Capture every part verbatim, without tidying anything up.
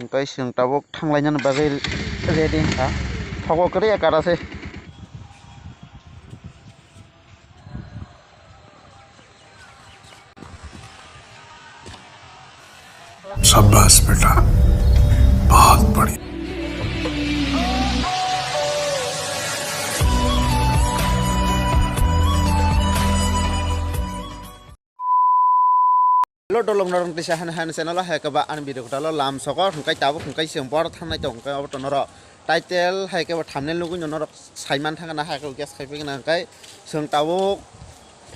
Hwnkhe chwng tabuk thanglainani bagwi ready wngkha. Thogo kwrwi ekara se. शाबाश बेटा, बहुत बढ़िया। Hello, dolong norong tisa han han channel o hai kaba ani video kotalo lam sokor hwnkhe tabuk hwnkhe chwng bor thangnai tong hwnkhe obo to norok title hai khe bo thumbnail nugwi norok saiman thangna hai khe gas khai phaikna hwnkhe chwng tabuk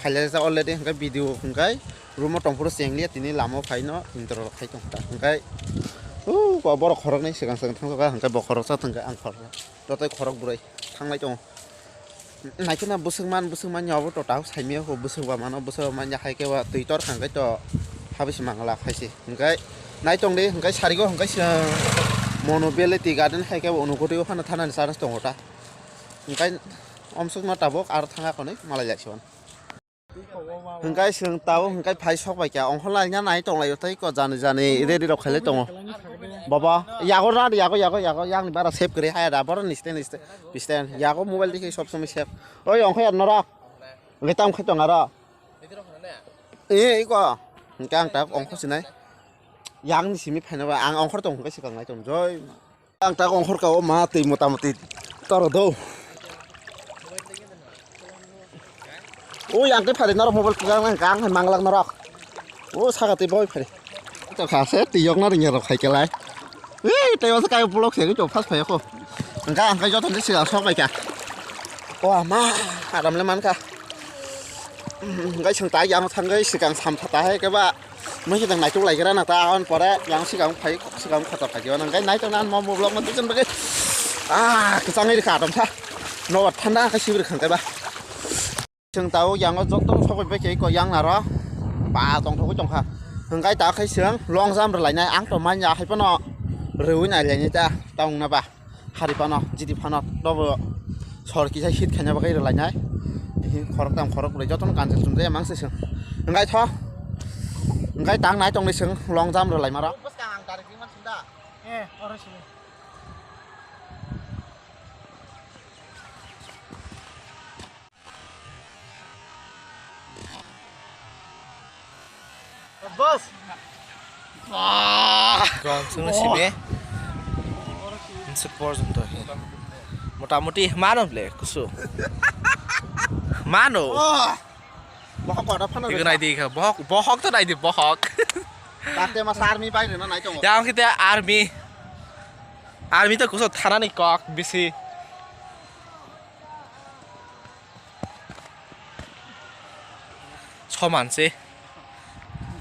phailajak already hwnkhe video hwnkhe room o tongphuru chenglia tini lama o phaino intro rok khai tong hwnkhe o borok khoroknwi swkang swkang thangjakha hwnkhe bo khoroksa thwngkhe ang khoroksa totwi khorok bwrwi thanglai tongo. Naikhe na bwswk man, bwswk man ya obo to tao saimaya kho, bwswk ba mano, bwswk ba man ya hai khe ba twi tor kha hwnkhe to habwi se mangala khai se. Hwnkhe nai tong di, hwnkhe sarigo hwnkhe se Mono Valley Tea Garden hai khe ba unukoti o phano thanani chance tongo ta. Hwnkhe omswk no tabuk aro thanga konwi malai lai se mano. Hwnkhe chwng tabuk hwnkhe phai sok bai kha, ongkhorlaina nai tonglaio tei ko jani jani ready rok khailai tongo. Baba, yago na, yago, yago, yago, yakni bara save kwrwi haya da, borok ni stand, stand, stand, yago mobile dikhe sob somoi save. Oi, ongkha ya norok. Hwnkhe tam khai tong aro. E, iko. Hwnkhe ang tabuk ongkhor sinai. Yakni simi phaina ba, ang ongkhor tong hwnkhe swkang nai tong, joi. Ang tak ongkhor ka o ma twi mota moti toro do. O yang twi phari norok mobile kwchang nang kang hai manglak norok. O saka twi boi phari. To kha se twi yok na ring rok khai kelai. Ei tei o kai vlog se to fast phai ko. Ang ka ang kai joto ni sila sok bai ka. O ma aram le man ka. Ang kai sung tai yang thang kai sikang sam thata hai ke ba. Mui se naituk lai gra na ta, aboni pore yang sikang phai, sikang khata phai, nang kai naituk nan mo vlog ma tuchun bagwi. Ah, kwchangwi rikha atom sa. No thanda khe sibri khang kai ba. Chwng tao yang o joto sokoi bai khe ko yang naro. Ba tong thogwi tong kha. Hwnkhe ta khai chwng long jam rwlainai, ang to manya hai phano rwui nai lainai ta, ta wngna ba. Hari phano, jiti phano, tobo sor kisa hit khaina bagwi rwlainai. Khorok tam khorok bwrwi jotono kanjil chumjaya mang se chwng. Hwnkhe tho, hwnkhe tang nai tongni chwng long jam rwlaima rok. Boss. Gong sung si be. Insuk por jum to he. Motamoti mano ble kusu. Mano. Bohok koda phano. Iku nai di kha bohok, bohok to nai di bohok. Tate mas army bai rena nai tongo. Yang kita army. Army to kusu thana ni kok bisi. Soman se.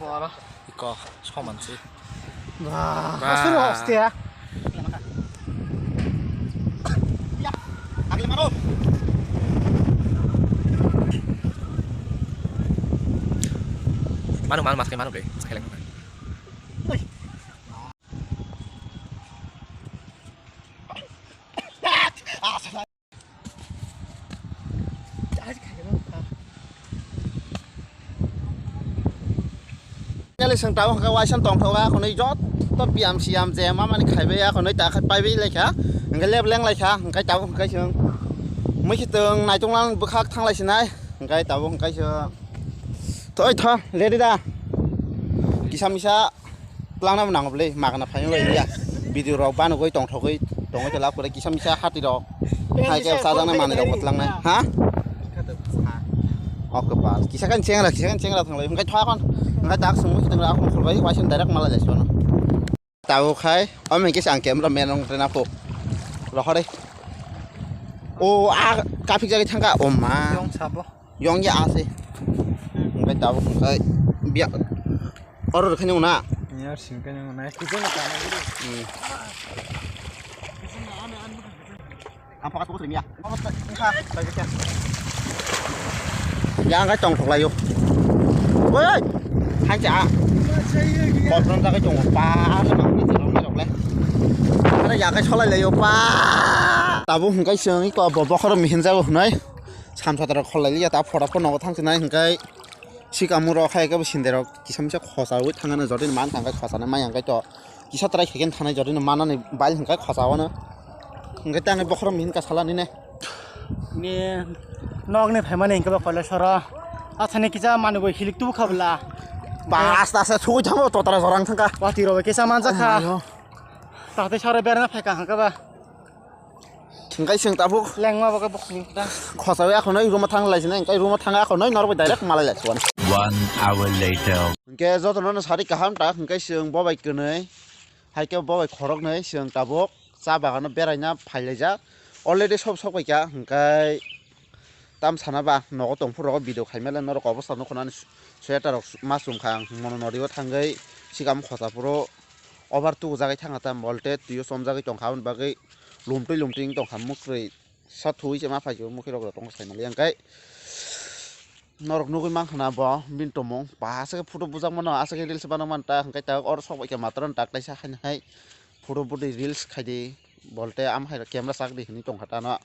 Bora. Iko, soman se. Wah, ba. Asli hostia. Manu, manu, mas kai manu kai, mas kai lang. Neli seng tau hwnkhe waisa tongthok a khwnwi joto biyam siyam je ma mani khaibai a khwnwi ta khai paibai lai kha hwnkhe lep leng lai kha hwnkhe tau hwnkhe seng mui khitwng naituknang bwkhak thanglai sinai hwnkhe tau hwnkhe seng thoi tho ready da kisa misa. Twlangna bo nango bwle, magana phaima bai ya. Video rok banugwi tongthogwi tongwi tela pore kisa misa hati rok. Hai khe chajaknai manwi rok bo twlangnai. Ha? Ok, bas. Kisa kan chengra, kisa kan chengra thanglai. Hwnkhe thwa kon. Hwnkhe tak sungwi thanglai, akon khulbai, waisa direct malai lai sono. Tabo khai, o mengke ang camera man rong rena po. Rohore. O, a, kapik jagwi thangka, o ma. Yong sabo. Yong ya ase. Hwnkhe tabo khai, biya. Oro rwkhaino na? Yar singkhaino na. Kuchung kana guru. Hmm. Ang pakat pukut rimya. Yang kai tong thoklayo. Woi. Hai cha. Kotron jagai tong pa. Are ya kai solai layo pa. Tabo hwnkhe sing ko bo bokhoro mihin jago hwnai. Samsatra kholai liya ta phora phor nogo thang sinai hwnkhe. Sikamung rok hai khe bo sinderok kisa misa khosa ui thangano jotoni man thang khe khosana mai ang khe to kisa try khaikhe thanai jotino manani bail hwnkhe khosao no. Hwnkhe tei ang bokhorok hinka sala nini. Ni nokni phaimani hwnkhe bo Kailasoro. Asani kisa manwi bo hilik tubu kha bwla. Ba asta asta sugui thango totara jorang thangkha. Watwi rok bai kisa manjak kha. Oh my God. Tatwi saro berana phaikha hwnkhe ba. Hwnkhe chwng tabuk lengma bo khe bokni da. Khosawi akhonoi room-o thang lai sinai, hwnkhe room-o thang akhonoi norok bai direct malai lai suan. One hour later. Hwnkhe jotono no sari kaham ta, hwnkhe chwng bo bai kwnwi, hai khe bo bai khoroknwi chwng tabuk cha bagano beraina phailaijak. Already sob sok bai kha, hwnkhe tam sana ba nogo tongphuru rogo video khaimale norok obostha nukho nani sweater rok ma chum kha, ang mono nodi o thangwi sikam khosa phuru over tuku jagwi thangkha ta bolte twi o chomjagwi tongkha aboni bagwi. Lumtwi lumtwi wng tongkha mwkhwrwi sa thuwi se ma phaikhe mwkhwirok rw tongkha saimaliya hwnkhe norok nugwi mankha na bo bini tongmung ba aswk khe photo bujakmano aswk khe reels banokmani ta hwnkhe ta oro sok bai khe matwrwng tak taisa haino hai photo bwtwi reels khaidi bolte am hai camera chakdi hinwi tongkha ta no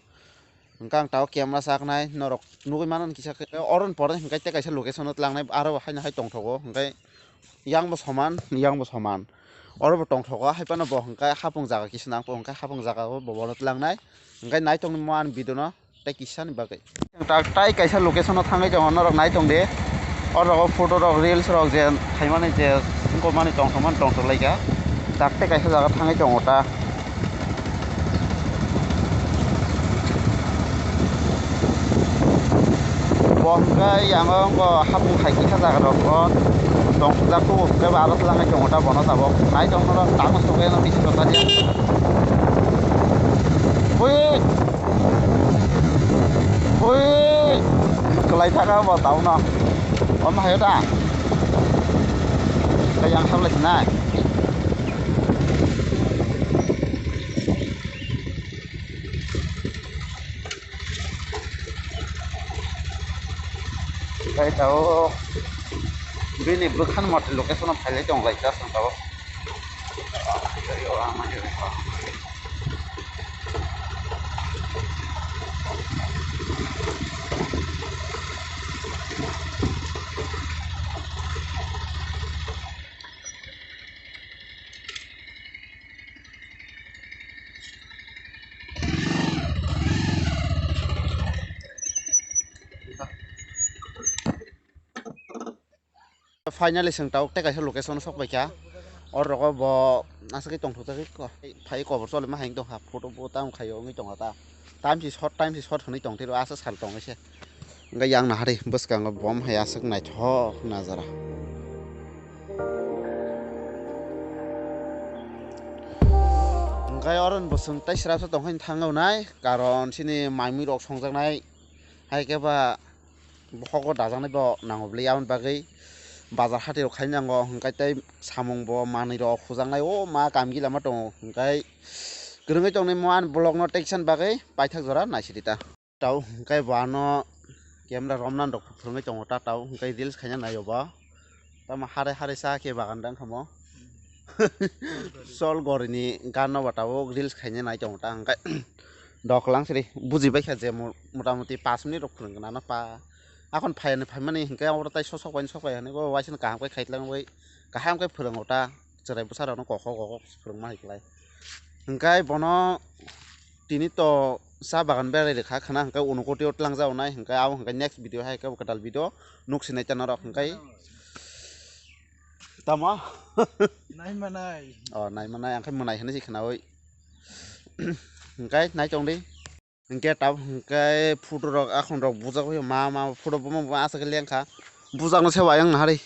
hwnkhe ang ta o camera chaknai norok nugwi mano kisa khe oro ni pore hwnkhe tei kaisa location o twlangnai aro haino hai tongthogo hwnkhe. Yang bo soman, yang bo soman. Oro bo tongthogo, hai phano bo hwnkhe hapung jaga kisa nang, hwnkhe hapung jaga o bo bono tlangnai. Hwnkhe nai tongni mo ani video no tei kisa ni bagwi. Tak tai kaisa location o thangwi tongo, norok nai tong di. Oro photo rok, reels rok je khaimani je wngkokmani tongthokmani tongthok lai kha. Tak tei kaisa jaga thangwi tongo ta. Bo hwnkhe yango wngkho hapung hai kisa jaga rok o tongthokjak tubu hwnkhe bo aro twlangwi tongo ta bono tabuk nai tongno tamo sokhe no bisingo tanya. Hui! Hui! Kwlai thaka bo tauno. Omo hayo ta? Khe yang sablai sinai. Hwnkhe tabuk bini bwkhani motwi location o phailai tong lai ta chwng tabuk. Finally, chwng tabuk tei kaisa location o sok pai kha. Oro rogo bo aswk khe tongthok jagwi ko-, phai kobor cholima hai wng tong kha. Photo bo tamo khaio wngwi tong kha ta. Time si short, time si short hwnwi tong tiro, aswk sal tongwi se. Hwnkhe yang nahari bwskango bom hai aswk naithok najara. Hwnkhe oro ni bwswng tei srapsa tongkhe thangwi nai, karon chini mai mui rok songjaknai hai khe ba bohogo dajaknai bo nango bwlai, aboni bagwi bazar hati rok khai nango, hwnkhe tei samung bo manwi rok hujaknai o ma kamgi lama tongo, hwnkhe kwrwngwi tongnai mo ani vlog no teisa ni bagwi paithak jora naisidi ta. Tau hwnkhe bo ano camera romnani rok phwrwngwi tongo ta, tau hwnkhe reels khaina naio bo. Tamo hare hare cha khe bagan dang khamo. Sol gorini gan no ba tabuk reels khaina nai tongo ta hwnkhe. Dok lang siri buji bai kha je mo-, mota moti pash minute rok phwrwng gana no pa. Akhon phai ani phai mani hwnkhe oro tai sok sok bai sok bai hinwi bo waisano kaham khe khai tlang bai kaham khe phwrwngo ta. Chwrai bwsa rok no kok kok kok kok phwrwng ma hai klai. Hwnkhe bono tini to cha bagan berai rwkha khwna hwnkhe unukoti o tlang jao nai hwnkhe abo hwnkhe next video hai khe kwtal video nuk sinai ta norok hwnkhe. Tamo? Nai manai. Oh, nai manai, ang khe mwnai hinwi se khwnaui. Hwnkhe nai tong di. Hwnkhe tab hwnkhe photo rok akhon rok bujak bai ma ma photo buma buma aswk khe lengkha. Bujakno se wayang nahari.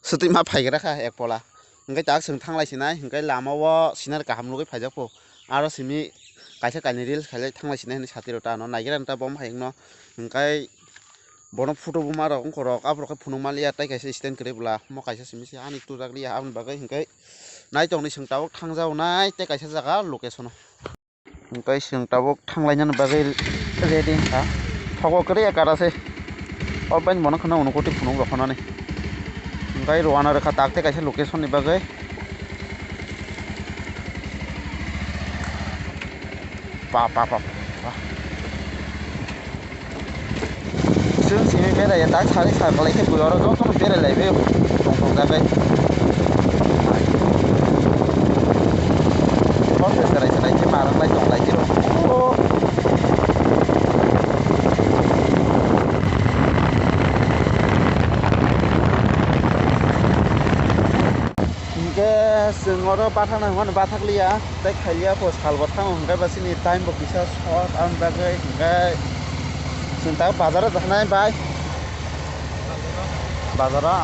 Swtwi ma phaigra kha ek pola. Hwnkhe tak chwng thanglai sinai, hwnkhe lama o scenery kaham nugwi phaijak pho. Aro simi kaisa kainwi reels khailai thanglai sinai hinwi sati rw ta ano naigra ta bom hai wngno. Hwnkhe bono photo buma rok wngkha rok, aborok khe phunuk manliya, tei kaisa stand kwrwi bwla, omo kaisa simi se ani tubujak liya, aboni bagwi hwnkhe naitongni chwng tabuk thangjago nai tei kaisa jaga location o. Hwnkhe chwng tabuk thanglainani bagwi ready wngkha, thogo kwrwi ekara se, o bai bono khwna unukoti phunuk rok khwnani, hwnkhe rwna rwkha tak tei kaisa location ni bagwi. Pa, pa, pa, pa. Chwng simi berai ya, tak sari sar kwlai khe bui oro jotono berai lai bai tong tong jagwi. Pathakna hwnmano bathakliya, tei khailiya pho salbo thango hwnkhe ba chini time bo kisa short, aboni bagwi hwnkhe chwng tabuk bazaro thangnai bai. Bazaro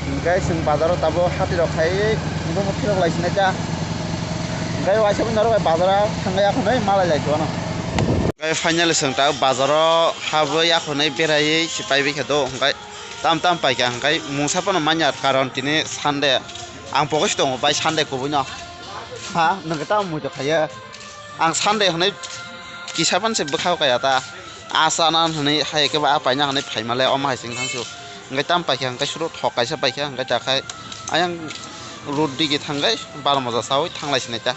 hwnkhe chwng bazaro tabuk hati rok khaiwi hwnkhe phirok lai sinai ta. Hwnkhe waisa bini norok bai bazaro thangwi akhunui malai lai tongmano. Hwnkhe finally chwng tabuk bazaro habwi akhunui beraiwi se paibai khe do hwnkhe tam tam paikha hwnkhe mungsa phano manya karon tini Sunday. Ang pokoiso tongo bai Sunday kubuino. Ha, nwng tamo muitok khaiya. Ang Sunday hwnwi kisa phano se bwkhao kaya ta. A chana hwnwi hai khe ba a paina hwnwi phaimale omo hai se wngkha su. Hwnkhe tam paikha hwnkhe suro thok kaisa paikha hwnkhe ta khai ayang road digi thangwi baro moja chawi thanglai sinai ta.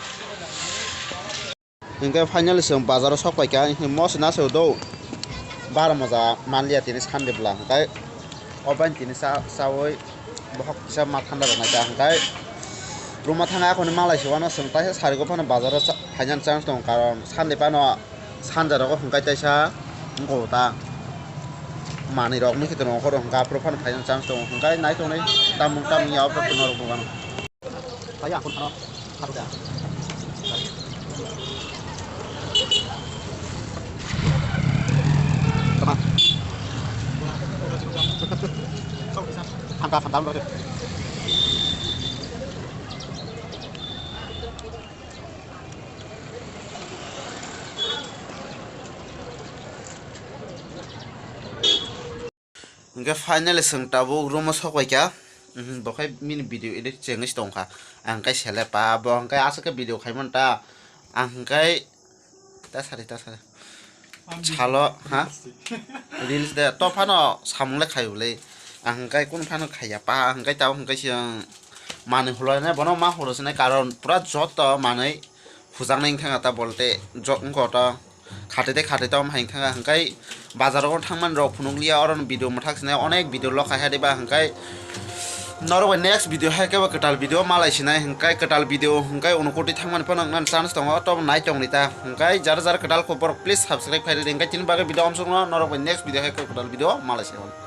Hwnkhe finally chwng bazaro sok paikha, hwnkhe moso na se do. Baro moja manliya tini Sunday bwla, hwnkhe o bai tini cha-, chawi bohok kisa ma thanda rok naikha, hwnkhe ruma thangwi akhuni malai se uanw chwng taisa sarigo phano bazaro cha-, phainani chance tongo, karon Sunday phano sanja rogo hwnkhe taisa wngkho ta manwi rok wngkhe tongo, hwnkhe aphuru phano phainani chance tongo, hwnkhe naitongnai tamung tamung ya o norok bwkhanw. Kaya, kun ano, aku dah. Tama. Angka kandam lo deh. Hwnkhe finally chwng tabuk room o sok paikha. Mhm, bo khai mini video edit chengwi se tongkha. Ang khai sele pa, bo hwnkhe aswk khe video khaimani ta. Ang hwnkhe ta sari, ta sari. Salo, ha? Reels de, to phano samung le khaio le. Ang hwnkhe kunu phano khaiya pa, ang hwnkhe tabuk hwnkhe se ang manwi hulai nai, bono ma huro sinai, karon pura joto manwi hujaknai wngkha ta bolte, jo-, wngkha ta. Khatai tei khatai tong hai wngkha, hwnkhe bazar o thangmani rok phunukliya, oro no video mwthak sinai, onek video lok khai hai diba, hwnkhe norok bai next video hai khe bo kwtal video malai sinai, hwnkhe kwtal video hwnkhe unukoti thangmani phano wngna chance tongo, to nai tongdi ta, hwnkhe jar jar kwtal kho borok please subscribe khai ridi, hwnkhe chini bagwi video amsukno norok bai next video hai khe kwtal video malai sinai.